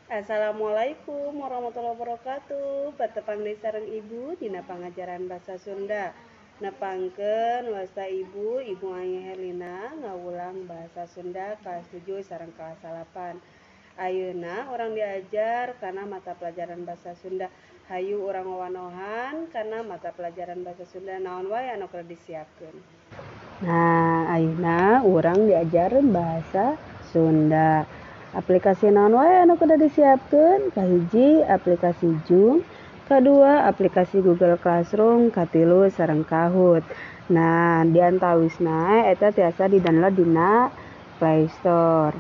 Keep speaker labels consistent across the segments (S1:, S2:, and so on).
S1: Assalamualaikum warahmatullahi wabarakatuh. Patepang deui sareng Ibu dina pangajaran Basa Sunda. Nepangkeun wasta Ibu, Ibu Aya Herlina, ngawulang Bahasa Sunda kelas 7 sareng kelas 8. Ayeuna urang diajar kana mata pelajaran Bahasa Sunda. Hayu urang wawanohan kana mata pelajaran Bahasa Sunda, naon wae anu kudu disiapkeun. Nah, ayeuna urang diajar Bahasa Sunda. Aplikasi naon wae anu kudu disiapkeun? Kahiji, aplikasi Zoom, kadua aplikasi Google Classroom, katilu sareng Kahoot. Nah, diantawisna eta tiasa di-download dina Play Store.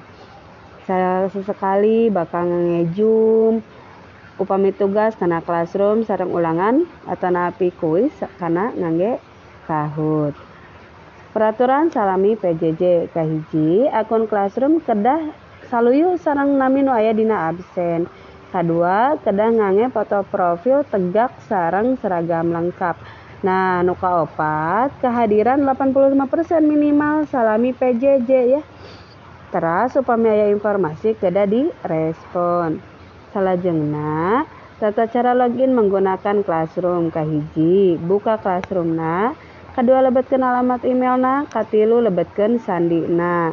S1: Sesekali bakal nge-Zoom, upami tugas kana Classroom sareng ulangan atanapi kuis kana ngangge Kahoot. Peraturan salami PJJ: kahiji, akun Classroom kedah saluyu sareng nami nu aya dina absen. Kadua, kedah ngangge foto profil tegak sareng seragam lengkap. Nah, nu kaopat, kehadiran 85% minimal salami PJJ ya. Teras upami aya informasi kedah direspon. Salajengna, tata cara login menggunakan Classroom: kahiji, buka Classroomna, kadua, lebetkeun alamat emailna, katilu, lebetkeun sandina.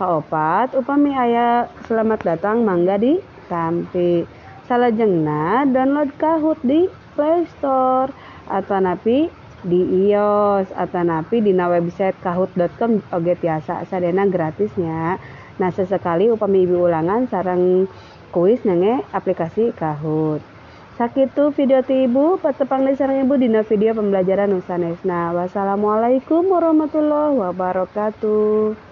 S1: Kaopat, upami aya selamat datang mangga ditampi. Salajengna, download Kahoot di Play Store atanapi di iOS atanapi dina website kahoot.com oge tiasa, sadayana gratis nya. Nah, sesekali upami Ibu ulangan sareng kuis ngangge aplikasi Kahoot. Sakitu video ti Ibu, patepang deui sareng Ibu dina video pembelajaran nu sanesna. Wassalamualaikum warahmatullahi wabarakatuh.